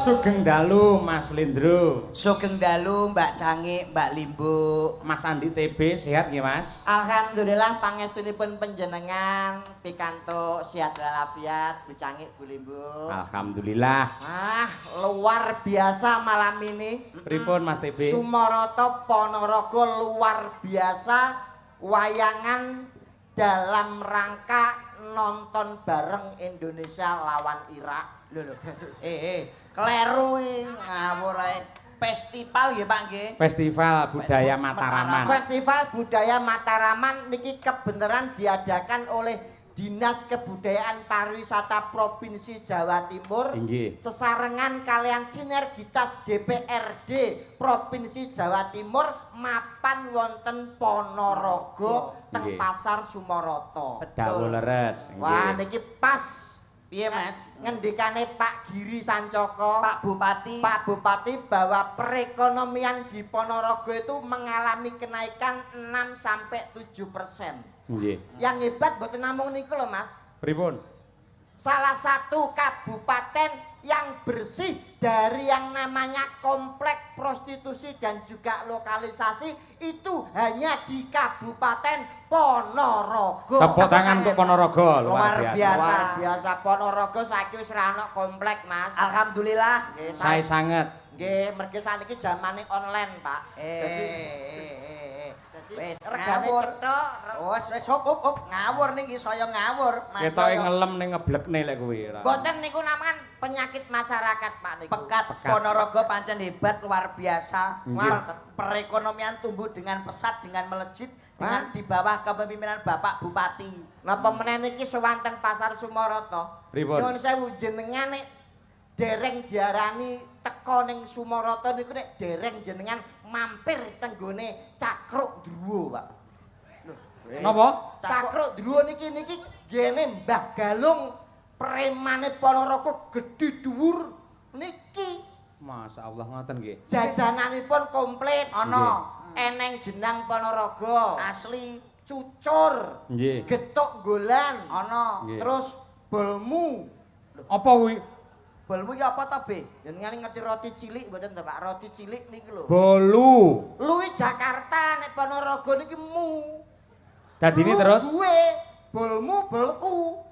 Sugeng dalu Mas Lindro. Sugeng dalu Mbak Cangik, Mbak Limbuk. Mas Andi TB sehat nggih Mas? Alhamdulillah pangestunipun panjenengan pikantuk sehat walafiat, Bu Cangik, Bu Limbuk. Alhamdulillah. Ah, luar biasa malam ini. Pripun Mas TB? Sumoroto Ponorogo luar biasa wayangan dalam rangka nonton bareng Indonesia lawan Irak. Lho lho. Kleru iki ngawur ae. Festival nggih Pak nggih. Festival Budaya Mataraman. Festival Budaya Mataraman niki kebenaran diadakan oleh Dinas Kebudayaan Pariwisata Provinsi Jawa Timur. Inggih. Sesarengan kalian sinergitas DPRD Provinsi Jawa Timur mapan wonten Ponorogo teng Pasar Sumoroto. Dawuh leres. Wah niki pas. Piye Mas? Ngendikane Pak Giri Sancoko, Pak Bupati, Pak Bupati bahwa perekonomian di Ponorogo itu mengalami kenaikan 6 sampai 7%. Nggih. Yang hebat mboten namung niku lho Mas. Pripun? Salah satu kabupaten yang bersih dari yang namanya komplek prostitusi dan juga lokalisasi itu hanya di Kabupaten Ponorogo. Tepuk tangan untuk Ponorogo, luar biasa. Luar biasa Ponorogo saiki wis ra ono komplek, Mas. Alhamdulillah. Nggih, Sae sanget. Nggih, mergi saniki zamane online, Pak. Dadi wis regane cethok. Wis wis hop hop hop ngawur niki saya ngawur Mas. Ketoke ngelem ning ngeblekne lek kuwi. Mboten niku namanya penyakit masyarakat Pak niku. Pekat Ponorogo pancen hebat luar biasa. Perekonomian tumbuh dengan pesat, dengan melejit, dengan di bawah kepemimpinan Bapak Bupati. Napa meneh niki sowan teng Pasar Sumoroto. Pripun? Nyuwun sewu jenengan nek dereng diarani teko ning Sumoroto niku nek dereng jenengan mampir tenggone Cakruk Druwo, Pak. Napa? Cakruk Druwo niki niki gene Mbah Galung premane Ponorogo gedhe dhuwur niki. Masya Allah ngoten nggih. Jajananipun komplit ana. Eneng jenang Ponorogo asli, cucur, nggih, getuk golan ana, terus bolmu. Apa kuwi? Bolmu ki apa to, Be? Jenengan ngerti roti cilik mboten to, Pak? Roti cilik niku lho. Bolu. Luwi Jakarta nek Ponorogo niki mu. Dadine terus gue bolmu bolku.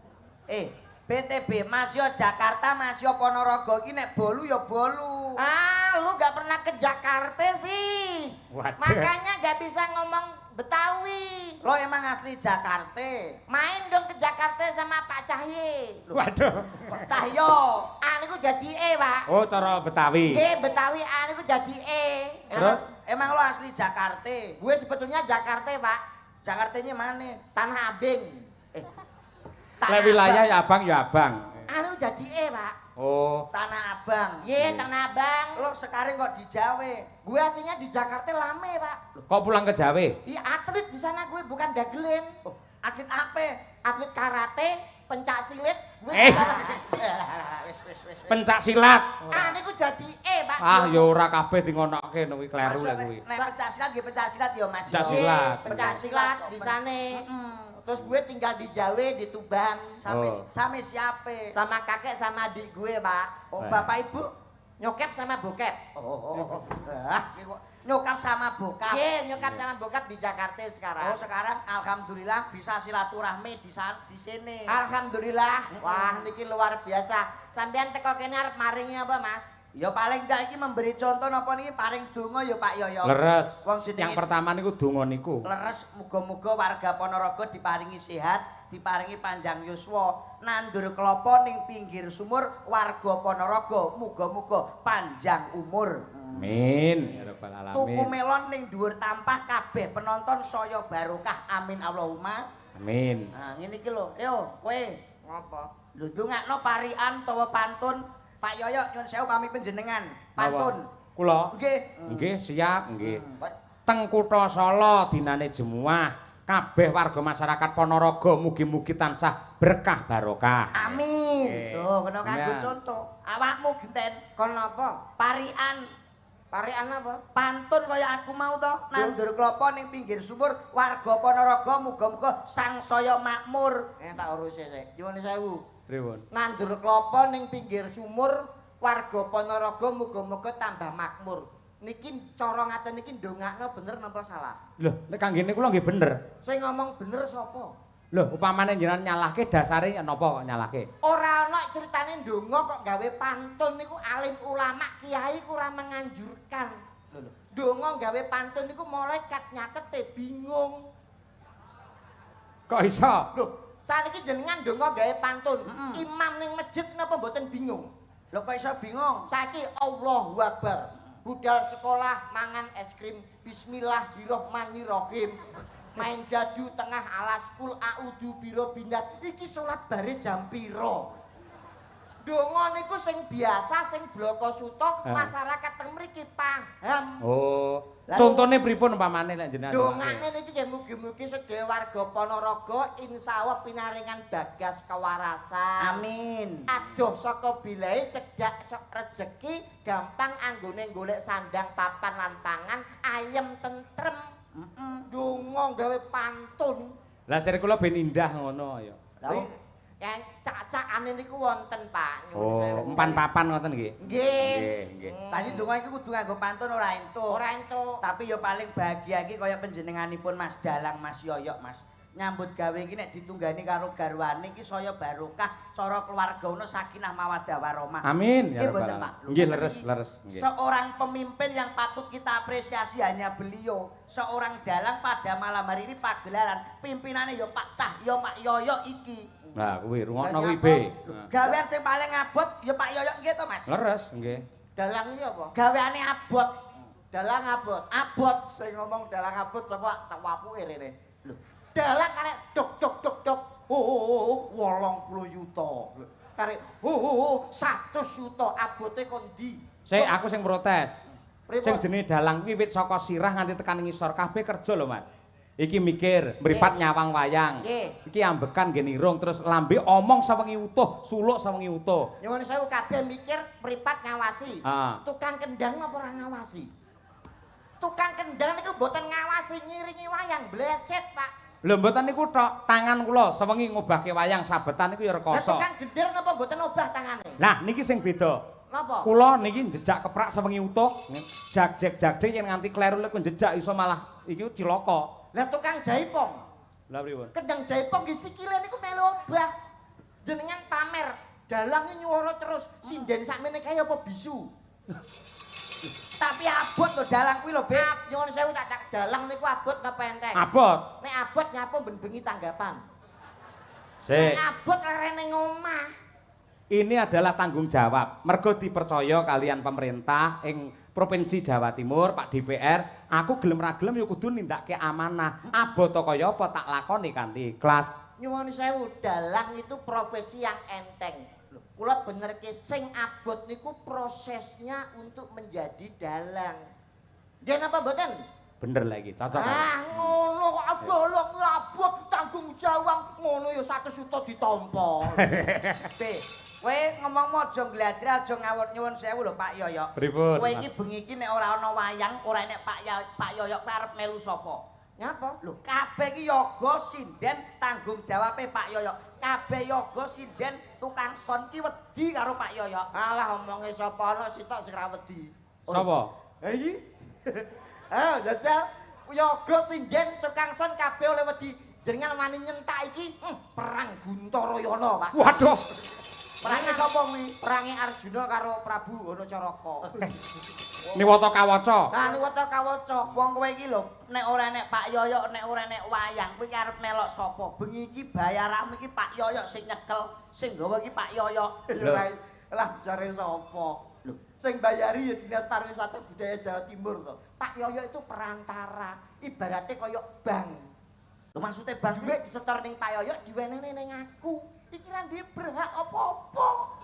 BTB Mas yo Jakarta, Mas yo Ponorogo iki nek bolu ya bolu. Ah, lu gak pernah ke Jakarta sih. Waduh. Makanya gak bisa ngomong Betawi. Lo emang asli Jakarta. Main dong ke Jakarta sama Pak Cahye. Waduh. Kok Cahyo? A niku jadi E, Pak. Oh, cara Betawi. Nggih, Betawi A niku jadi E. Terus emang lo asli Jakarta? Gue sebetulnya Jakarta, Pak. Jakartanya mana? Tanah Abing. Lek wilayah ya abang ya abang. Anu jadi E, Pak. Oh, Tanah Abang. Ye, Tanah Abang. Lo sekarang kok di Jawa? Gue aslinya di Jakarta lame, Pak. Kok pulang ke Jawa? Iya, atlet di sana gue bukan dagelen. Oh, atlet apa? Atlet karate, pencak silat. Gue di sana. Wis wis. Pencak silat. Ah, niku jadi E, Pak. Ah, ya ora kabeh di ngonoke kuwi kleru lek kuwi. Nek pencak silat nggih pencak silat ya, Mas. Pencak silat. Pencak silat di sana. Terus gue tinggal di Jawa, di Tuban. Same siapa? Sama kakek sama adik gue, Pak. Oh, bapak ibu? Nyokap sama bokep. Oh. Ah, nyokap sama bokap. Iya, nyokap sama bokap di Jakarta sekarang. Oh, sekarang alhamdulillah bisa silaturahmi di sini. Alhamdulillah. Wah, niki luar biasa. Sampean teko kene arep maringi apa, Mas? Ya paling ndak iki memberi contoh napa niki paring donga ya Pak Yoyo. Leres. Wong jenenge yang pertama niku donga niku. Leres, muga-muga warga Ponorogo diparingi sehat, diparingi panjang yuswa. Nandur klopo ning pinggir sumur warga Ponorogo muga-muga panjang umur. Amin ya rabbal alamin. Tuku melon ning dhuwur tampah kabeh penonton saya barokah. Amin Allahumma. Amin. Nah, ngene iki lho. Yo, kowe ngopo? Lho ndongakno parian utawa pantun. Pak Yoyo nyun sewu pamit panjenengan. Pantun. Kula? Nggih. Nggih, siap nggih. Teng kutha Solo dinane Jemuah, kabeh warga masyarakat Ponorogo mugi-mugi tansah berkah barokah. Amin. Tuh, kena kanggo contoh. Awakmu genten kon napa? Parian. Parian apa? Pantun kaya aku mau to, nandur klopo ning pinggir sumur warga Ponorogo muga-muga sangsaya makmur. Tak urus sik. Nyuwun sewu. Pripun? Nandur klopo ning pinggir sumur Warga Ponorogo muga-muga tambah makmur. Niki cara ngaten niki ndongakno bener napa salah? Lho, nek kanggene kula nggih bener. Sing ngomong bener sapa? Lho, upamane jenengan nyalahke dasare napa kok nyalahke? Ora ana critane ndonga kok gawe pantun niku alim ulama kiai ku ora menganjurkan. Lho lho, ndonga gawe pantun niku malaikat nyakete bingung. Kok iso? Lho, saniki jenengan ndonga gawe pantun, imam ning masjid napa mboten bingung? Lho kok iso bingung? Saiki Allahu Akbar. Budal sekolah mangan es krim, bismillahirrahmanirrahim. Main dadu tengah alas, kul a'udzu birabbinas. Iki salat bare jam pira? Donga niku sing biasa, sing bloko suta, masyarakat teng mriki paham. Oh, contone pripun umpamane nek jenengan? Dongane niki nggih mugi-mugi sedaya warga Ponorogo insyaallah pinaringan bagas kewarasan. Amin. Adoh saka bilahe cedhak rejeki, gampang anggone golek sandang papan lan pangan, ayem tentrem. Donga gawe pantun. Lah sir kula ben indah ngono ya. Lah yang cak-cakane niku wonten Pak. Oh, empan papan ngoten nggih. Nggih. Nggih, nggih. Tadi donga iki kudu nganggo pantun ora entuk. Ora entuk. Tapi ya paling bahagia iki kaya panjenenganipun Mas Dalang Mas Yoyok Mas. Nyambut gawe iki nek ditunggani karo garwane iki saya barokah, cara keluarga ono sakinah mawaddah warahmah. Amin ya rabbal alamin. Nggih leres, leres. Seorang pemimpin yang patut kita apresiasi hanya beliau. Seorang dalang pada malam hari ini pagelaran pimpinannya ya Pak Cahyo Pak Yoyok iki. Nah, kuwi rungokno kuwi B. Gawean sing paling abot ya Pak Yoyok nggih to Mas? Leres nggih. Dalang iki apa? Gaweane abot. Dalang abot. Abot sing ngomong dalang abot sapa tak wapuke rene. Lho. Dalang karek dok dok dok dok. Oh, 80 yuta. Karek oh 100 yuta abote kon ndi? Sik aku sing protes. Sing jenenge dalang wiwit saka sirah nganti tekan ngisor kabeh kerja lho Mas. Iki mikir, mripat nyawang wayang. Iki ambekan nggih nirung terus lambe omong sawengi utuh, suluk sawengi utuh. Nyuwun sewu kabeh mikir mripat ngawasi. Tukang kendang napa ora ngawasi? Tukang kendang niku mboten ngawasi ngiringi wayang, bleset, Pak. Lho mboten niku tok, tangan kula sewengi ngobahke wayang sabetan niku ya rekoso. Lah tukang gender napa mboten obah tangane? Nah niki sing beda. Napa? Kula niki njejak keprak sewengi utuh, jak-jek yen nganti kleru lek njejak iso malah iki cilaka. Lah tukang jaipong. Lah pripun? Kendang jaipong nggih sikile niku melu obah. Jenengan pamer, dalang nyuwara terus, sinden sakmene kae apa bisu. Tapi abot lho dalang kuwi lho, Beb. Nyuwun sewu tak dalang niku abot napa enteng? Abot. Nek abot nyapa ben bengi tanggapan. Sik. Nek abot lerene ngomah. Ini adalah tanggung jawab. Mergo dipercaya kalian pemerintah ing Provinsi Jawa Timur, Pak DPR, aku gelem ra gelem ya kudu nindakake amanah. Abot kaya apa tak lakoni kanthi ikhlas. Nyuwun sewu, dalang itu profesi yang enteng. Kula benerke sing abot niku prosesnya untuk menjadi dalang. Nggih napa mboten? Bener lagi, cocok. Ah ngono kok dalang abot tanggung jawab ngono ya 100 juta ditampa. B, kowe ngomong aja ngladre aja ngawur nyuwun sewu lho Pak Yoyok. Pripun? Kowe iki bengi iki nek ora ana wayang, ora nek Pak Yoyok kowe arep melu sapa? Nyapa? Lho kabeh iki yoga sinden tanggung jawabe Pak Yoyok. Kabeh yoga sinden tukang son ki wedi karo Pak Yoyok. Alah omonge sapa ana sitok sing ra wedi. Sapa? Ha iki. Eh jajal yoga sinden tukang son kabeh oleh wedi. Jenengan wani nyentak iki perang Guntarayana, Pak. Waduh. Perange sapa kuwi? Perange Arjuna karo Prabu Hanacaraka. Niwata kawaca. Nah, niwata kawaca. Wong kowe iki lho, nek ora nek Pak Yoyok, nek ora nek wayang, kowe iki arep melok sapa? Bengi iki bayaranmu iki Pak Yoyok sing nyekel, sing nggawa iki Pak Yoyok. Ya lah jare sapa? Lho, sing bayari ya Dinas Pariwisata Budaya Jawa Timur to. Pak Yoyok itu perantara, ibaratnya kaya bank. Lho maksude bank duit disetor ning Pak Yoyok diwenehne ning aku. Iki ra ndek berhak apa-apa.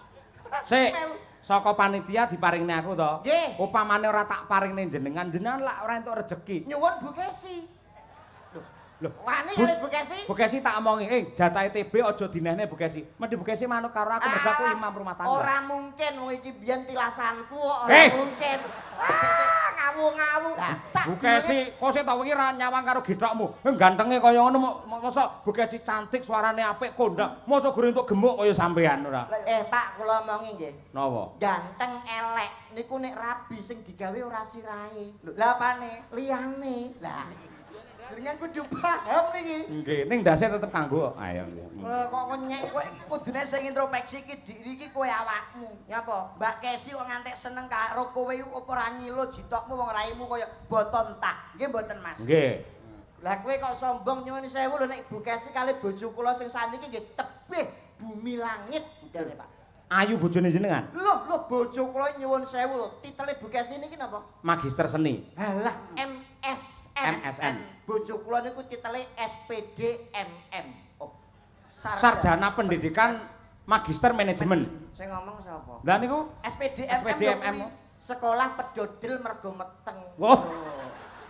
Sik, saka panitia diparingne aku to. Nggih. Upamane ora tak paringne jenengan, jenengan lak ora entuk rejeki. Nyuwun Bu Kesi. Lho, wani kali Bu Kesi? Bu Kesi tak omongi, jatahe TB aja dinehne Bu Kesi. Mendhi Bu Kesi manut karo aku mergo aku imam rumah tangga. Ora mungkin wong iki biyen tilasanku kok ora mungkin. Sik, sik. Awu-awu. Bu Kesi, kok sik tau wingi ra nyawang karo gethokmu. Gantenge kaya ngono mosok Bu Kesi cantik, suarane apik, kondang. Mosok gure entuk gemuk kaya sampean ora. Pak, kula omongi nggih. Napa? Ganteng elek niku nek rabi sing digawe ora sirahe. Lha apane? Liyane. Lah jenengan kudu paham niki. Nggih, ning ndase tetep kanggo. Ayo nggih. Kok nyek kowe kudune sing introspeksi iki diri iki kowe awakmu. Nyapa? Mbak Kesi kok ngantek seneng karo kowe iku apa ora ngilo jithokmu wong raimu kaya boton tah. Nggih mboten Mas? Nggih. Lah kowe kok sombong nyuwun sewu lho nek Ibu Kesi kali bojo kula sing saniki nggih tebih bumi langit budane Pak. Ayu bojone jenengan? Lho, lho bojo kula nyuwun sewu lho. Titele Bu Kesi niki napa? Magister Seni. Halah MSN. MSN. Bojo kula niku titele SPD MM. Oh, Sarjana Pendidikan Magister Manajemen. Sing ngomong sapa? Lah niku SPD MM. Sekolah pedodel mergo meteng. Oh.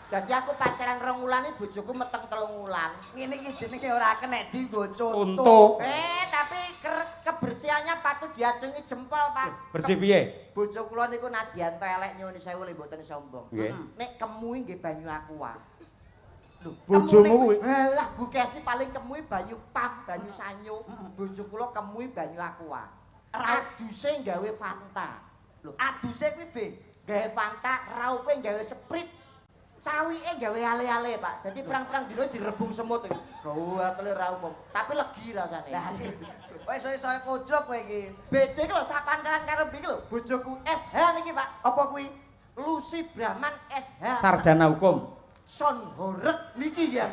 Dadi aku pacaran 2 wulan iki bojoku meteng 3 wulan. Ngene iki jenenge ora kenek dienggo conto. Tapi kebersihannya patut diacungi jempol, Pak. Bersih piye? Bojo kula niku nadyan elek nyuwun sewu lho mboten sombong. Nek kemui nggih banyu aqua. Lho, bojomu kuwi? Halah, Bu Kesi paling kemui banyu pam, banyu sanyo. Bojo kula kemui banyu aqua. Aduse gawe Fanta. Lho, aduse kuwi be gawe Fanta, raupe gawe Sprite. Cawike gawe ale-ale, Pak. Dadi perang-perang dino direbung semut iki. Gawatele ra umum, tapi legi rasane. Lah, kowe iso-iso kojlok kowe iki. Beda iki lho sak pantaran karo iki lho, bojoku SH niki, Pak. Apa kuwi? Lucy Brahman SH. Sarjana hukum. Son horeg niki ya.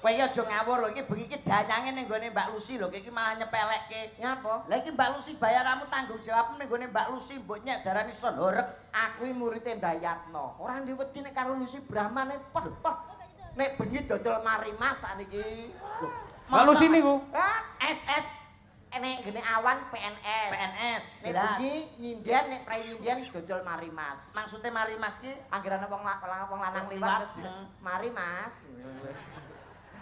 Kowe iki aja ngawur lho, iki bengi iki danyange ning gone Mbak Lucy lho, iki malah nyepelekke. Nyapa? Lah iki Mbak Lucy bayaramu tanggung jawabmu ning gone Mbak Lucy mbok nyek darani son horeg. Aku iki murite Mbah Yatno. Ora ndek wedi nek karo Lucy Brahman peh peh. Nek bengi dodol marimas sakniki. Mbak Lucy niku? SS nek gene awan PNS. PNS. Nek bengi nyinden, nek prei nyinden dodol marimas. Maksude marimas ki anggerane wong lanang liwat terus mari Mas.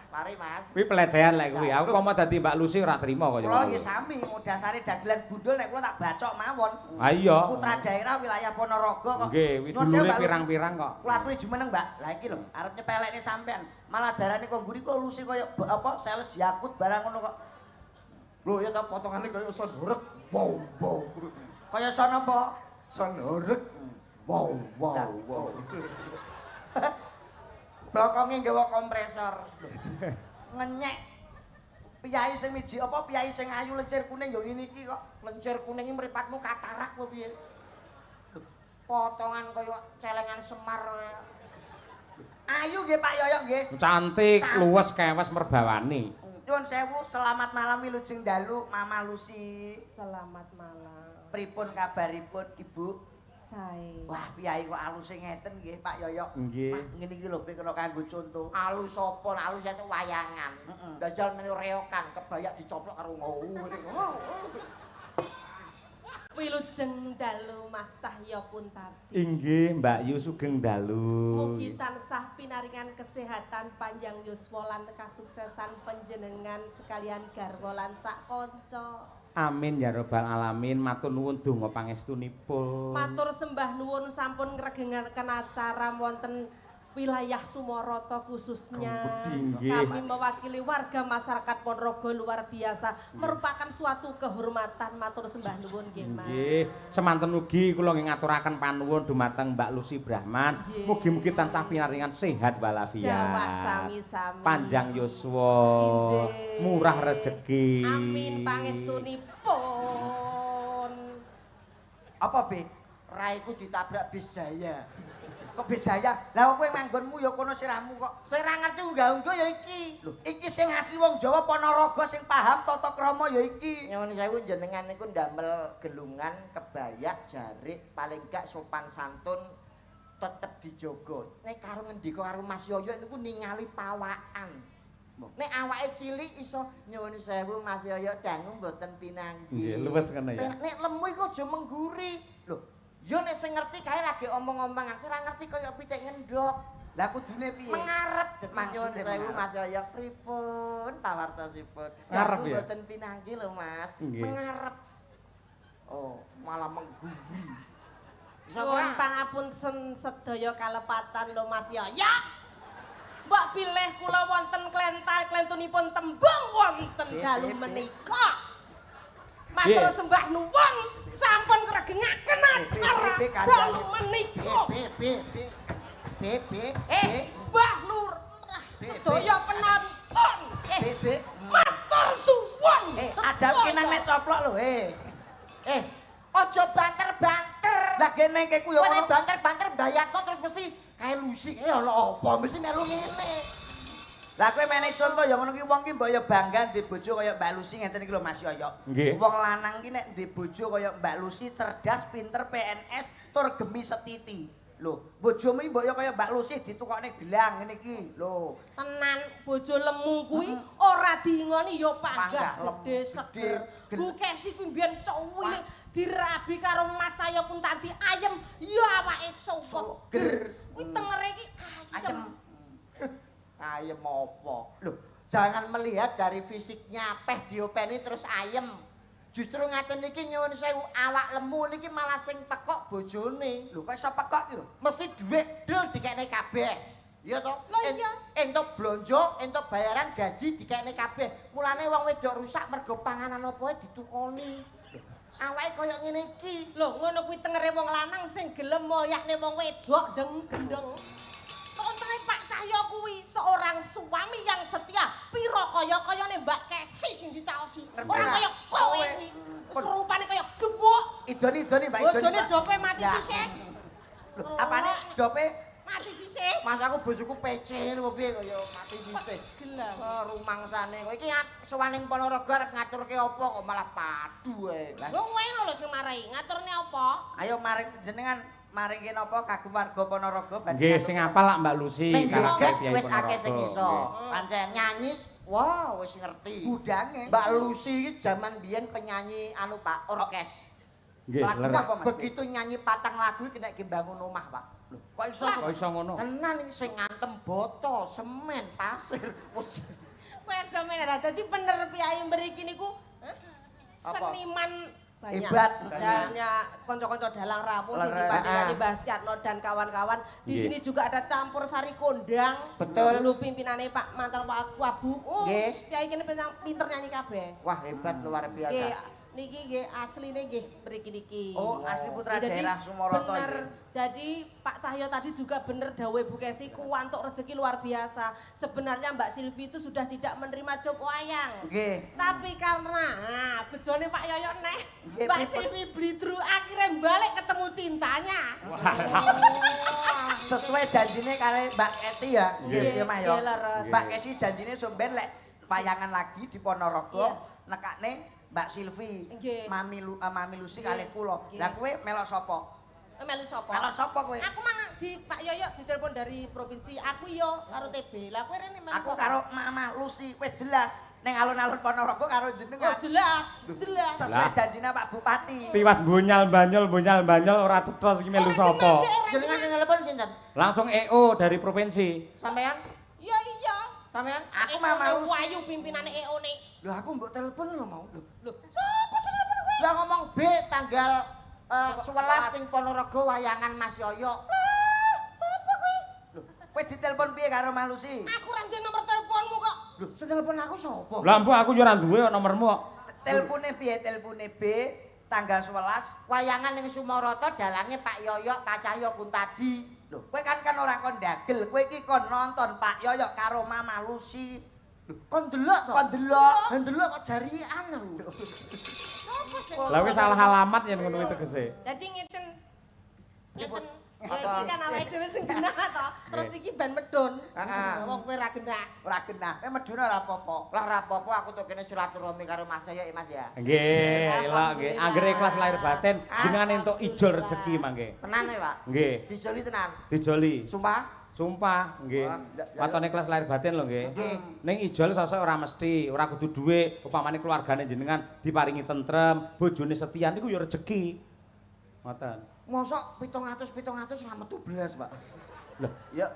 Mari Mas. Kuwi pelecehan lek kuwi. Aku komo dadi Mbak Lucy ora trima kaya ngono. Kula nggih sami, dasare dagelan gundul nek kula tak bacok mawon. Ha iya. Putra daerah wilayah Ponorogo kok. Nggih, dulure pirang-pirang kok. Kula aturi jumeneng, Mbak. Lah iki lho, arep nyepelekne sampean. Malah darane kok mburi kula Lucy kaya apa sales Yakut barang ngono kok. Lho ya ta potongane kaya son horeg. Wow wow. Kaya son apa? Son horeg. Wow wow wow. Bokonge nggawa kompresor. Ngenyek. Piyai sing miji apa piyai sing ayu lencir kuning ya ngene iki kok. Lencir kuning iki mripatmu katarak apa piye? Lho, potongan kaya celengan Semar. Ayu nggih Pak Yoyok nggih. Cantik, luwes kewes merbawani. Nyuwun sewu, selamat malam wilujeng dalu Mama Lucy. Selamat malam. Pripun kabaripun Ibu? Sae. Wah, piyai kok aluse ngeten nggih Pak Yoyok. Nggih. Ngene iki lho kena kanggo conto. Alus apa? Alus itu wayangan. Ndajal meni reokan, kebayak dicoplok karo ngowo. Wilujeng dalu Mas Cahyo Kuntadi. Inggih Mbak Yu sugeng dalu. Mugi tansah pinaringan kesehatan panjang yuswa lan kasuksesan panjenengan sekalian garwa lan sak kanca. Amin ya robbal alamin. Matur nuwun donga pangestunipun. Matur sembah nuwun sampun ngregengaken acara wonten wilayah Sumoroto khususnya. Kami mewakili warga masyarakat Ponorogo luar biasa, merupakan suatu kehormatan. Matur sembah nuwun nggih Mas. Nggih, semanten ugi kula nggih ngaturaken panuwun dumateng Mbak Lucy Brahman. Mugi-mugi tansah pinaringan sehat walafiat. Dawah sami-sami. Panjang yuswa, murah rejeki. Amin pangestunipun. Apa be? Raiku ditabrak bis Jaya. Kok bisa ya? Lah kowe manggonmu ya kono sirahmu kok. Sing ra ngerti unggah-ungguh ya iki. Lho, iki sing asli wong Jawa Ponorogo sing paham tata krama ya iki. Nyuwun sewu jenengan niku ndamel gelungan, kebayak, jarik, paling gak sopan santun tetep dijaga. Nek karo ngendika karo Mas Yoyo niku ningali pawakan. Nek awake cilik iso nyuwun sewu Mas Yoyo dangu mboten pinanggih. Nggih, luwes ngono ya. Nek lemu iku aja mengguri. Lho, yo nek sing ngerti kae lagi omong-omongan, sing ora ngerti kaya pitik ngendhok. Lah kudune piye? Mengarep dadi nyuwun sewu Mas Yoyo pripun pawartosipun. Ngarep ya. Mboten pinanggih lho Mas. Mengarep. Oh, malah mengguri. Nuwun pangapunten sedaya kalepatan lho Mas Yoyok. Mbok bilih kula wonten klental-klentunipun tembung wonten dalu menika. Matur sembah nuwun sampun ngregengaken acara dalu menika. B B B B B Mbah Lurah sedaya penonton. B B matur suwun. Ada kinang nek coplok lho, Aja banter-banter. Lah kene iki ku yo ngono banter-banter bayatno terus mesti kae Lusi kae ana apa mesti melu ngene. Lah kowe mene conto ya ngono ki wong ki mbok yo bangga duwe bojo kaya Mbak Lusi ngeten iki lho Mas Yoyok. Wong lanang ki nek duwe bojo kaya Mbak Lusi cerdas, pinter, PNS, tur gemi setiti. Lho, bojomu mbok yo kaya Mbak Lusi ditukokne gelang ngene iki. Lho, tenan bojo lemu kuwi ora diingoni yo panggah gedhe seger. Bu Kesi kuwi mbiyen cuwilik dirabi karo Mas saya pun tadi ayem ya awake seger. Kuwi tengere iki ayem. Ayem apa? Lho, jangan melihat dari fisiknya, peh diopeni terus ayem. Justru ngaten niki nyuwun sewu awak lemu niki malah sing pekok bojone. Lho kok iso pekok iki lho? Mesti dhuwit del dikekne kabeh. Iya to? Iya. Entuk blonjo, entuk bayaran gaji dikekne kabeh. Mulane wong wedok rusak mergo panganan apa ditukoni. Awake koyo ngene iki. Lho ngono kuwi tengere wong lanang sing gelem moyakne wong wedok deng gendeng. Untune Pak Cahyo kuwi seorang suami yang setia. Piro kaya-kayane Mbak Kesi sing dicaosi. Ora kaya kowe kuwi. Rupane kaya gebuk. Idoni-idoni Mbak Idoni. Bojone dope mati sisih. Lho, apane dope mati sisih? Mas aku bojoku PC lho piye kaya mati sisih. Gelas. Rumangsane kowe iki sowan ning Ponorogo arep ngaturke apa kok malah padu ae. Wong kowe lho sing marai, ngaturne apa? Ayo maring jenengan maringke napa kagem warga Ponorogo badhe. Nggih sing apal lak Mbak Lusi wis akeh sing iso. Pancen nyanyi wah wis ngerti. Budange. Mbak Lusi iki jaman biyen penyanyi anu Pak, orkes. Nggih, begitu nyanyi patang lagu kena bangun omah, Pak. Lho, kok iso kok iso ngono? Tenan iki sing ngantem boto, semen, pasir. Wis kowe aja men ra dadi bener piyai mriki niku seniman banyak. Hebat. Banyak konco-konco dalang rawuh sing dipandhingani Mbah Tyatno dan kawan-kawan. Di sini juga ada campur sari kondang. Betul. Dulu pimpinane Pak mantan Pak Wabu. Oh, piyai kene pinter nyanyi kabeh. Wah, hebat luar biasa. Nggih, niki nggih asline nggih mriki niki. Oh, asli putra daerah Sumoroto iki. Jadi Pak Cahyo tadi juga bener dawuh Bu Kesi kuwantuk rezeki luar biasa. Sebenarnya Mbak Silvi itu sudah tidak menerima job wayang. Nggih. Tapi karena bejone Pak Yoyok neh, Mbak Silvi blidru akhirnya balik ketemu cintanya. Sesuai janjine kali Mbak Kesi ya. Nggih, Mas yo. Mbak Kesi janjine somben lek payangan lagi di Ponorogo nekakne Mbak Silvi, Mami Lusi kalih kula. Lah kowe melok sapa? Melu sapa? Melok sapa kowe? Aku mang di Pak Yoyok ditelepon dari provinsi. Aku yo karo TB. Lah kowe rene melu sapa? Aku karo Mama Lusi wis jelas ning alun-alun Ponorogo karo jenengan. Oh jelas, jelas. Sesuai janjine Pak Bupati. Tiwas bonyal-banyol ora cetha iki melu sapa. Jenengan sing telepon sinten? Langsung EO dari provinsi. Sampean? Iya iya. Sampean? Aku Mama Lusi. Wayu pimpinane EO ne. Lho aku mbok telepon lho mau. Lho, sapa sing telepon kowe? Lah ngomong B tanggal 11 ning Ponorogo wayangan Mas Yoyok. Lah, sapa kowe? Lho, kowe ditelepon piye karo Mas Lusi? Aku ora duwe nomor teleponmu kok. Lho, sing telepon aku sapa? Lah mbok aku yo ora duwe nomormu kok. Telepone piye? Telepone B tanggal 11 wayangan ning Sumoroto dalange Pak Yoyok, Pak Cahyo Kuntadi. Lho, kowe kan ora kon ndagel, kowe iki kon nonton Pak Yoyok karo Mama Lusi. Lho, kon delok to? Kon delok. Kon delok kok jarian lho. Lah wis salah alamat yen ngono kuwi tegese. Dadi ngeten. Ngeten. Ya iki kan awake dhewe sing genah to. Terus iki ben medun. Wong kowe ora genah. Ora genah. Kowe medun ora apa-apa. Lah ora apa-apa aku tok kene silaturahmi karo Mas ya Mas ya. Nggih, elok nggih. Anggere ikhlas lahir batin jenengan entuk ijol rezeki mangke. Tenan ya, Pak? Nggih. Dijoli tenan. Dijoli. Sumpah? Sumpah, nggih. Watone ikhlas lahir batin lho nggih. Ning ijol sosok ora mesti, ora kudu dhuwit, upamane keluargane jenengan diparingi tentrem, bojone setia niku ya rezeki. Ngoten. Mosok 700 ra metu blas, Pak. Lho, ya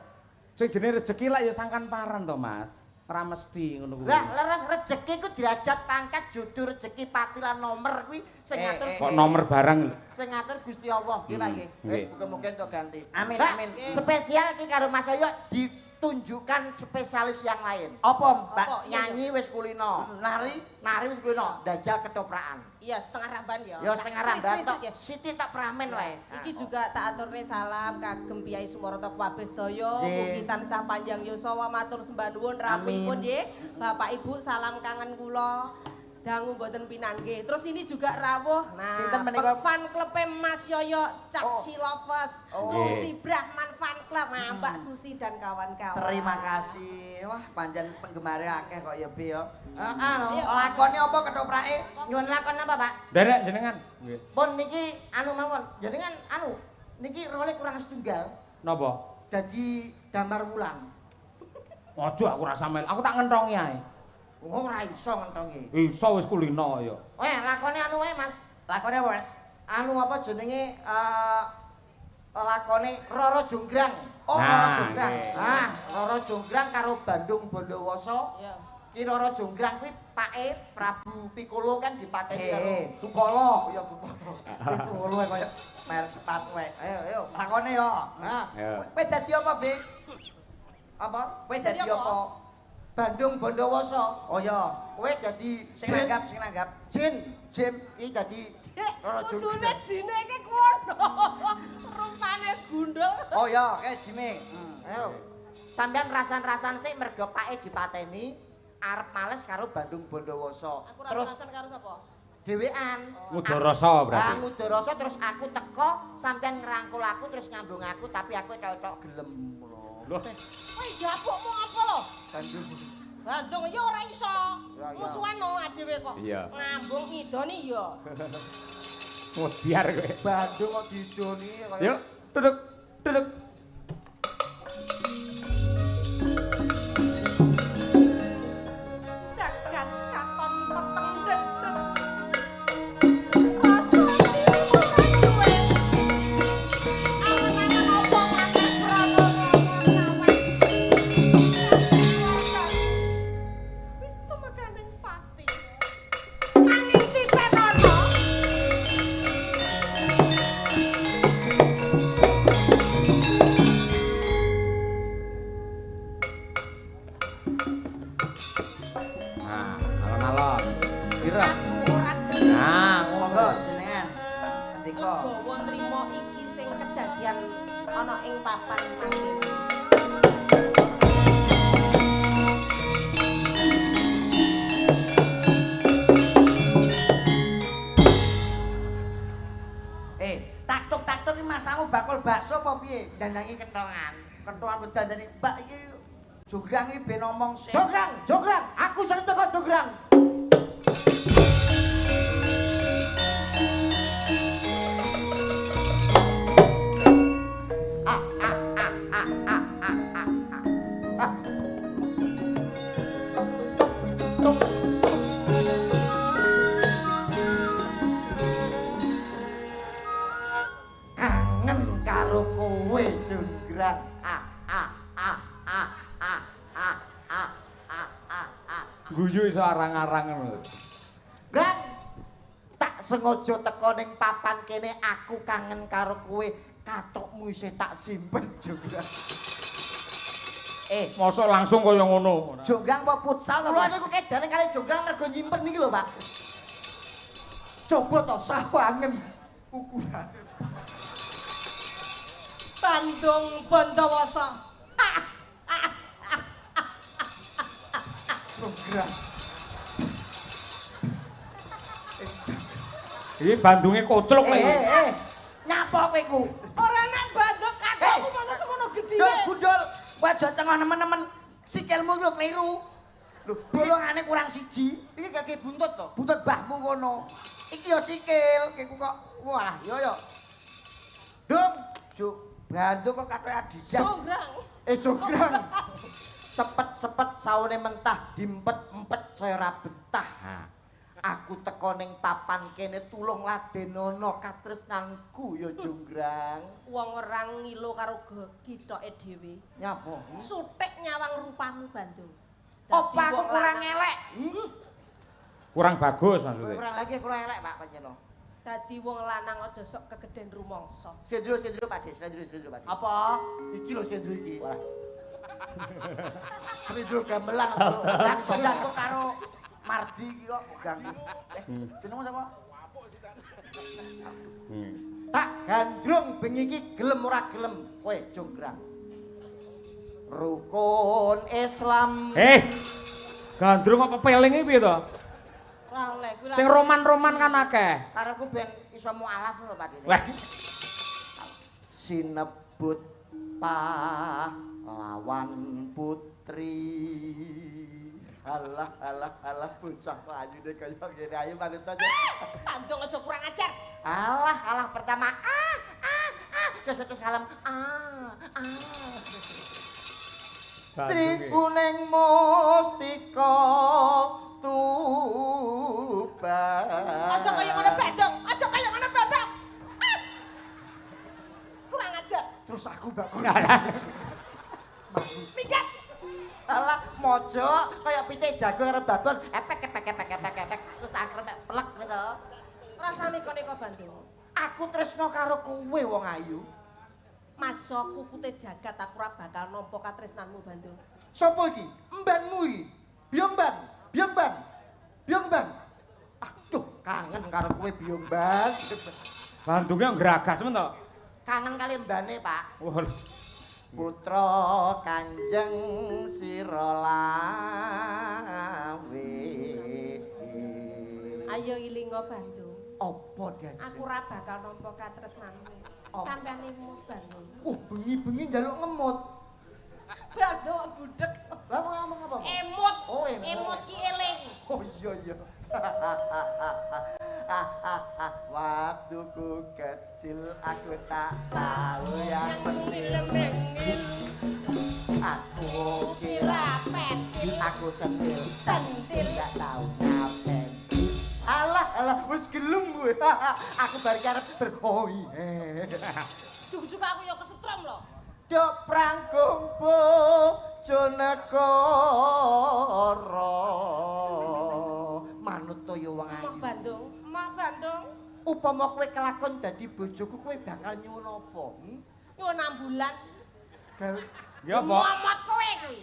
sing jenenge rezeki lak ya sangkan paran to, Mas. Ora mesti ngono kuwi. Lah leres rejeki ku derajat pangkat jodoh rejeki pati lan nomor kuwi sing ngatur kok nomor barang lho. Sing ngatur Gusti Allah nggih Pak nggih. Wis muga-muga entuk ganti. Amin amin. Spesial iki karo Mas Yoyo ditunjukkan spesialis yang lain. Apa Mbak? Nyanyi wis kulino. Nari? Nari wis kulino, dajal ketoprakan. Iya, setengah ramban ya. Ya setengah ramban tok. Siti tak pramen wae. Iki juga tak aturne salam kagem Piyai Sumoroto kabeh sedaya, mugi tansah panjang yuswa matur sembah nuwun rawuhipun nggih. Bapak Ibu salam kangen kula. Dangu mboten pinanggih. Terus ini juga rawuh. Nah, sinten menika fan club-e Mas Yoyo Cak Silovers, Susi Brahman fan club, nah, Mbak Susi dan kawan-kawan. Terima kasih. Wah, pancen penggemare akeh kok ya Bi ya. Heeh lho. Lakone apa ketoprake? Nyuwun lakon apa, Pak? Nderek jenengan. Nggih. Pun niki anu mawon. Jenengan anu niki role kurang setunggal. Napa? Dadi Damar Wulan. Ojo aku rasa mel. Aku tak ngentongi ae. Oh, ora iso ngentongi. Iso wis kulino ya. Oh, lakone anu wae, Mas. Lakone apa, Mas? Anu apa jenenge lakone Roro Jonggrang. Oh, nah, Roro Jonggrang. Ah, Roro Jonggrang karo Bandung Bondowoso. Iya. Ki Roro Jonggrang kuwi pake Prabu Piccolo kan dipateni karo Dukala. Ya Dukala. Piccolo kaya merek sepatu wae. Ayo, ayo. Lakone ya. Nah, kowe dadi apa, Bi? Apa? Kowe dadi apa? Bandung Bondowoso. Oh iya, kowe dadi sing nanggap, sing nanggap. Jin, Jim iki dadi Roro Jonggrang. Kudune jine iki kono. Rupane gundul. Oh iya, kae jime. Ayo. Sampeyan rasan-rasan sik mergo pake dipateni arep males karo Bandung Bondowoso. Aku rasan karo sapa? Dhewean. Ngudarasa berarti. Ah, ngudarasa terus aku teko, sampeyan ngrangkul aku terus nyambung aku tapi aku tok-tok gelem. Loh. Kowe gapukmu apa lho? Bandung. Bandung ya ora iso. Musuhan no dhewe kok. Ngambung ngidoni ya. Biar kowe. Bandung kok didoni kaya. Yuk, duduk. Duduk. Jagat katon peteng dedeg. Rasa iki duwe. Angan-angan apa ngakeh prana. Wis tumekaning pati. Nanging titenono. Nah, alon-alon. Sirah. Aku ora gelem. Nah, Monggo jenengan. Andika. Legowo nrimo iki sing kedadian ana ing papan mangkene. Tak-tuk iki masamu bakul bakso apa piye? Dandangi kentongan. Kentongan bedandani. Mbak iki Jonggrang iki ben omong sing. Jonggrang, Jonggrang, aku sing teko Jonggrang. Ah ah ah ah ah ah ah ah. Tuk, tuk. Kangen karo kowe Jonggrang. Ah ah ah ah ah ah ah ah ah ah. Guyu iso arang-arang ngono. Brang, tak sengaja teko ning papan kene aku kangen karo kowe, katokmu isih tak simpen Jonggrang. Mosok langsung kaya ngono. Jonggrang apa futsal to? Kula niku kedane kali Jonggrang mergo nyimpen niki lho, Pak. Coba to sawangen ukurane. Bandung Bondowoso. Jonggrang. Iki Bandunge kocluk lho. Nyapa kowe iku? Ora nek Bandung katokku masa semono gedhe. Dul gundul, kowe aja cengah nemen-nemen. Sikilmu lho kleru. Lho, bolongane kurang siji. Iki gage buntut to. Buntut mbahmu kono. Iki ya sikil, kowe kok walah yo yo. Dong, Juk Bandung kok katoke Adidas. Jonggrang. Jonggrang. Sepet-sepet saune mentah diempet-empet saya ora betah. Aku teko ning papan kene tulung ladenono katresnanku ya Jonggrang. Wong ora ngilo karo githoke dhewe. Nyapa? Sutik nyawang rupamu Bandung. Apa aku kurang elek? Kurang bagus maksudnya. Kurang lagi kurang elek Pak panjenengan. Dadi wong lanang aja sok kegeden rumangsa. Slendro Pak De, slendro Pak De. Apa? Iki lho slendro iki. Wah. Slendro gamelan kok karo Mardi iki kok ganggu. Jenengmu sapa? Tak gandrung bengi iki gelem ora gelem kowe jonggrang. Rukun Islam. Gandrung apa pelinge piye to? Ora oleh kuwi. Sing roman-roman kan akeh. Karepku ben iso mualaf lho Pak Dene. Wah. Sinebut pahlawan putri. Alah alah alah bocah kok ayune kaya ngene ayo manut aja. Bandung aja kurang ajar. Alah alah pertama ah ah ah terus kalem ah ah. Sri Kuning Mustika Tuban. Aja kaya ngono Bandung, aja kaya ngono Bandung. Ah! Kurang ajar. Terus aku bakul. Minggat. Alah mojok kaya pitik jago karo babon, efek efek efek efek efek terus akhirnya mek plek gitu. Rasane kok Bandung. Aku tresno karo kowe wong ayu. Maso kukute jagat aku ora bakal nampa katresnanmu Bandung. Sopo iki? Mbanmu iki. Biyong Ban, Biyong Ban. Biyong Ban. Aduh, kangen karo kowe Biyong Ban. Bandungnya ngragas men to. Kangen kali mbane, Pak. Wah. Putra Kanjeng Sirolawe. Ayo ilinga Bandung. Apa diajeng? Aku ora bakal nampa katresnanmu. Sampeyan imut Bandung. Bengi-bengi njaluk ngemut. Bandung kok budhek. Lah ngomong apa? Emut. Oh, emut. Emut ki eling. Oh iya iya. Waktu ku kecil aku tak tahu yang mengil. Aku kira pentil, aku sentil, sentil gak tahu ngapain. Alah alah wis gelem kowe. Aku bar arep berhoi. Juga aku ya kesetrum lho. Dok prangkung bojonegoro. Manut to ya wong ayu. Mak Bandung, Mak Bandung. Upama kowe kelakon dadi bojoku kowe bakal nyuwun apa? Nyuwun ambulan. Ya apa? Momot kowe kuwi.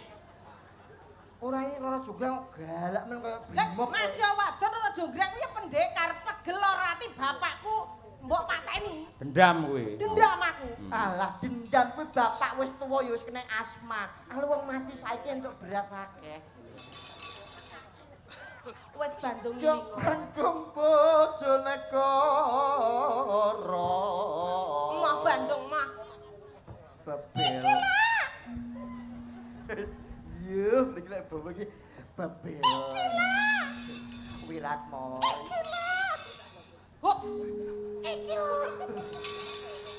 Ora iki Roro Jonggrang kok galak men kaya brimob. Mas ya wadon Roro Jonggrang kuwi pendekar pegel ora ati bapakku mbok pateni. Dendam kuwi. Dendam aku. Alah dendam kuwi bapak wis tuwa ya wis kena asma. Kalau wong mati saiki entuk beras akeh. Wis Bandung iki. Yo prangkung bojonegoro. Mah Bandung mah. Bebel. Yuh, niki lek bawa iki bebel. Iki lho. Wiratmo. Iki lho. Hop. Iki lho.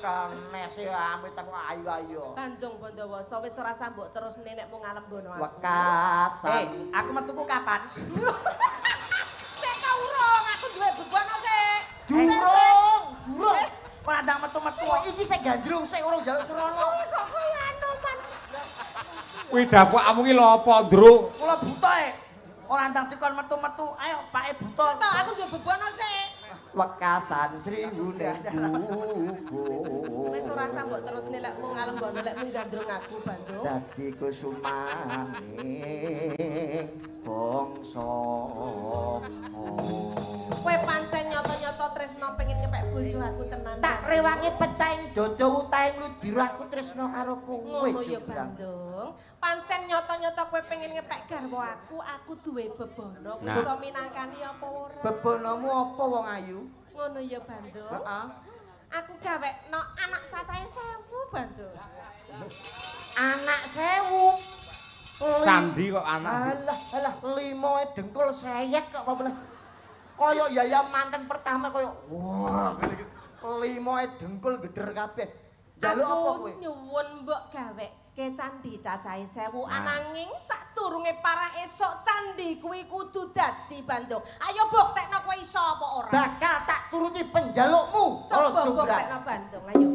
Kenes ya amit aku ayu-ayu. Bandung Bondowoso wis ora sambok terus nek mung ngalembono aku. Wekasan. Aku metuku kapan? Sik ta urung, aku duwe bebono sik. Durung, durung. Ora ndang metu-metu. Iki sik gandrung sik urung njaluk srana. Kok koyo anoman. Kuwi dapukmu ki lho apa, Ndruk? Kula buta e. Ora ndang dikon metu-metu. Ayo pake buta. Tok aku duwe bebono sik. Wekasan sriwune gugu. Wis ora sambok terus nek mung ngalembono lek mung gandrung aku Bandung. Dadi kusumane bangsa. Kowe pancen nyoto-nyoto tresno pengen ngepek bojo aku tenan. Tak rewangi pecahing dada utahing ludira aku tresno karo kowe. Ngono ya Bandung. Pancen nyoto-nyoto kowe pengen ngepek garwa aku, aku duwe bebono kowe iso minangkani apa ora? Bebonomu apa wong ayu? Ngono ya Bandung. Heeh. Aku gawekno anak cacahe 1000 Bandung. Anak 1000. Candi kok anak. Alah, alah limoe dengkul seyek kok apa meneh. Kaya yaya manten pertama kaya wah ngene iki. Limoe dengkul geder kabeh. Njaluk apa kowe? Aku nyuwun mbok gaweke candi cacahe 1000 ananging sadurunge para esuk candi kuwi kudu dadi Bandung. Ayo buktekno kowe iso apa ora? Bakal tak turuti penjalukmu. Coba buktekno Bandung, ayo.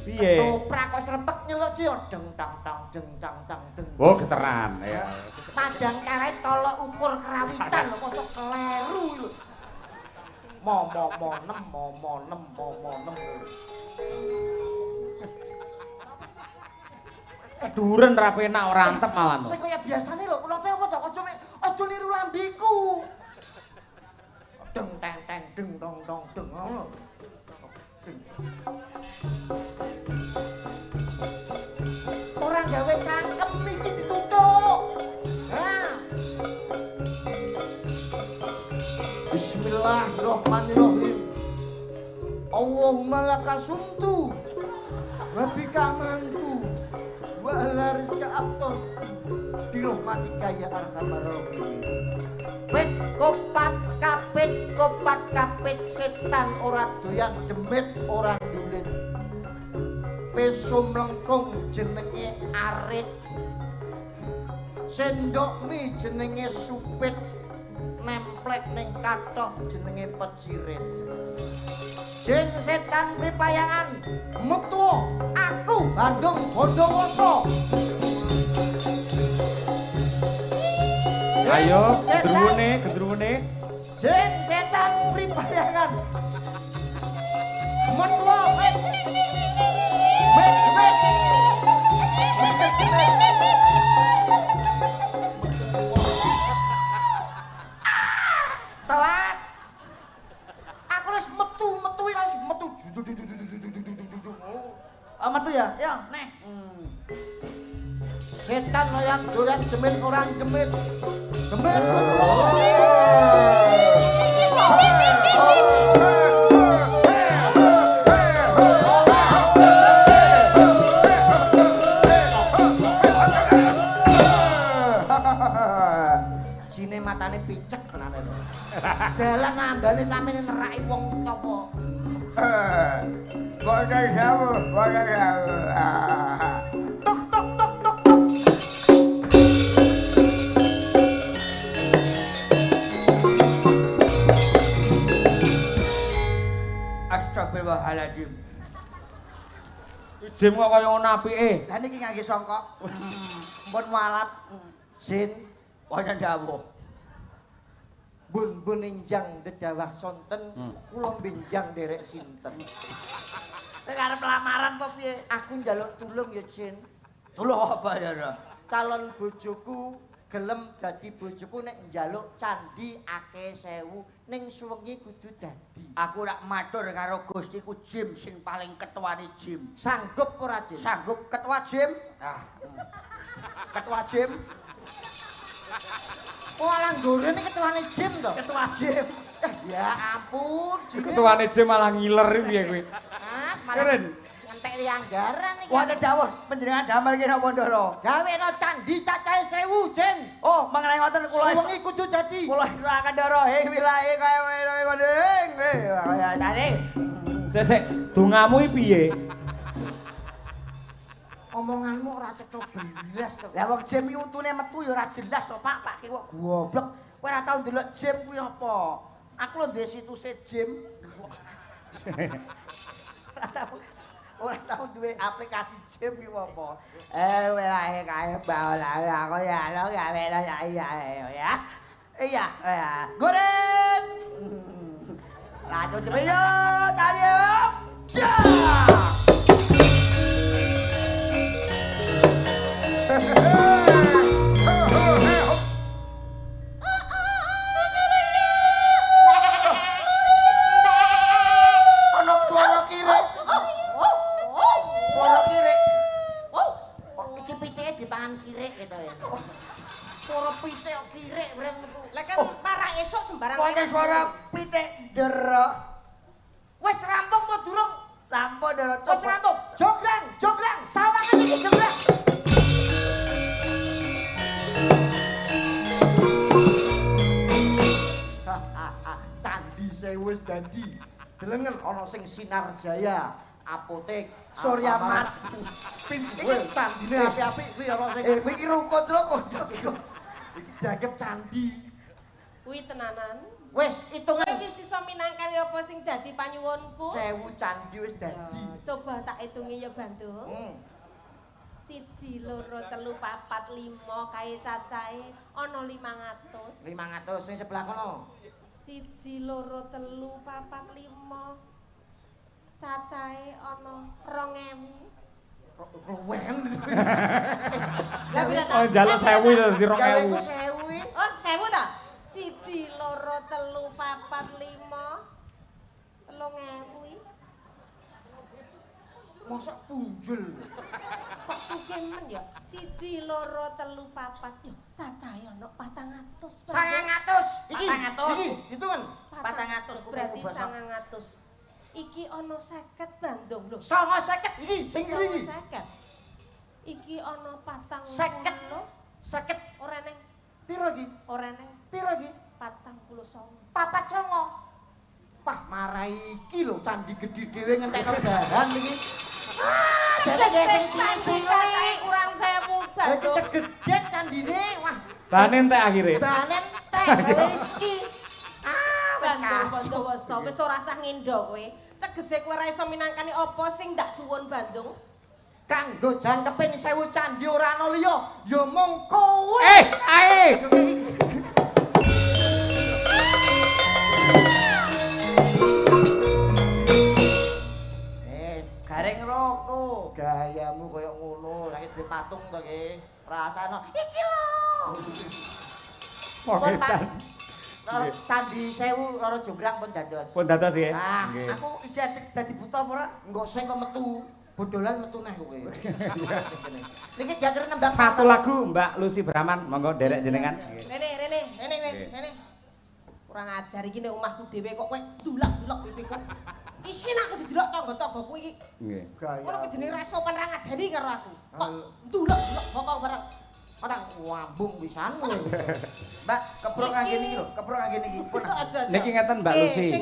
Piye? Ketoprak kok srepek nyeluk yo deng tang tang deng tang tang Oh, geteran ya. Padang karet tolok ukur kerawitan lho kok kleru lho. Mo mo mo nem mo mo nem mo mo nem lho. Keduren ra penak ora antep malah. Sing kaya biasane lho, kula teh apa to aja aja niru lambiku. Deng teng teng deng dong dong deng ngono. Ora gawe cangkem iki dituthuk. Ha. Bismillahirrahmanirrahim. Allahumma lakasumtu wa bika amantu wa ala rizka aftar bi rahmatika ya arhamar rahimin. Pit kopat kapit kopat kapit setan ora doyan demit ora ndulit. Peso mlengkung jenenge arit. Sendok mie jenenge supit. Nemplek ning kathok jenenge pecirit. Jin setan pripayangan metu aku Bandung Bondowoso. Ayo, gendruwune, gendruwune. Jin setan pripayangan metu wit. Wit wit. Telat. Aku wis metu-metu wis metu. Ah metu ya? Ya, neh. Setan loyang doyan demit orang demit. Demit. Jine matane picek tenane lho. Dalan ambane sampeyan neraki wong topo. Boten sewu, boten sewu. Tok tok tok tok tok. Astagfirullahaladzim. Jim kok kaya ngono apike. Lah niki ngangge songkok. Mpun walap. Sin wonten dawuh. Bun-bun injang dedawah sonten, kula benjang derek sinten. Nek arep lamaran apa piye? Aku njaluk tulung ya, Jin. Tulung apa ya, Ra? Calon bojoku gelem dadi bojoku nek njaluk candi akeh sewu ning suwengi kudu dadi. Aku rak matur karo Gustiku Jim sing paling ketuane Jim. Sanggup ora, Jin? Sanggup ketua Jim? Ah. Ketua Jim. Oh, alang gorene ketuane Jim to? Ketua Jim. Ya ampun, Jim. Ketuane Jim malah ngiler piye kuwi? Mas, malah ngentek anggaran iki. Wonten dawuh panjenengan damel iki napa Ndara? Gawekno candi cacahe 1000, Jin. Oh, mengenai ngoten kula suwengi kudu dadi. Kula akan Ndara ing wilahe kaya ngene kaya tadi. Sik sik, dongamu iki piye? Omonganmu ora cetha belas to. Lah wong Jim iki untune metu ya ora jelas to, Pak. Pak ki kok goblok. Kowe ora tau ndelok Jim kuwi apa? Aku lho duwe situse Jim. Ora tau duwe aplikasi Jim kuwi apa. Welahe kae bae aku ya lo gawe ya iya ya. Iya, ya. Goren. Lanjut Jim yo, tadi yo. Ja. Ana swara kirik. Swara kirik. Oh, iki pitike dipangan kirik gitu ya. Swara pitik kok kirik breng metu. Lah kan para esuk sembarang. Wonten swara pitik ndera. Wis rampung apa durung? Sampun ndera. Wis rampung. Jograng, jograng, sawangan iki jograng. Candi sewu wis dadi. Delengen ana sing Sinar Jaya, apotek, Surya Mart. Kuwi candine apik-apik kuwi ana sing kuwi iki ruko-ruko. Iki dianggep candi. Kuwi tenanan. Wis hitungan. Kowe wis iso minangkani apa sing dadi panyuwunku? 1000 candi wis dadi. Coba tak hitungi ya, Bantu. 1 2 3 4 5 kae cacahe ana 500. 500 sing sebelah kono. 1 2 3 4 5 cacahe ana 2000. Kluwen. Lah pira ta? Oh, njaluk 1000 dadi 2000. Iku 1000. Oh, 1000 ta? 1 2 3 4 5 3000 iki. Mosok punjul. Kok sugih men ya? 1 2 3 4. Yo cacahe ana 400. 900. Iki 400. Iki hitungan. 400 berarti 900. Iki ana 50 Bandung lho. 950 iki sing iki. 50. Iki ana 40. 50. 50. Ora neng. Piro iki? Ora neng. Piro iki? 49. 49. Wah, marai iki lho candi gedhe dhewe ngentekno bahan iki. Ah, jane sing cilik-cilik kurang 1000 Bandung. Lah iki candine, wah. Bahane entek akhire. Bahane entek iki. Ah, wis Bandung Bondowoso wis ora sah ngendo kowe. Tegese kowe ora iso minangkani apa sing ndak suwun Bandung. Kanggo jangkeping 1000 candi ora ana liya, ya mung kowe. Ae. Gareng roko. Gayamu koyo ngono, saiki di patung to ki. Rasane iki lho. Poketan. Candi 1000 Roro Jonggrang pun dados. Pun dados nggih. Ah, aku ijek ajeg dadi buta apa ora? Engko sing kok metu, bodolan metu neh kowe. Niki diatur nembang satu lagu Mbak Lucy Brahman, monggo nderek jenengan. Rene, rene, rene, rene. Kurang ajar iki nek omahku dhewe kok kowe dulak-dulak pipiku. Isin aku didelok tangga-tanggaku iki. Nggih. Ngono ki jenenge ra sopan ra ngajari karo aku. Kok dulak-dulak bokong bareng. Ora wambung pisan kowe. Mbak, keprok ngene iki lho, keprok ngene iki. Niki ngeten Mbak Lucy.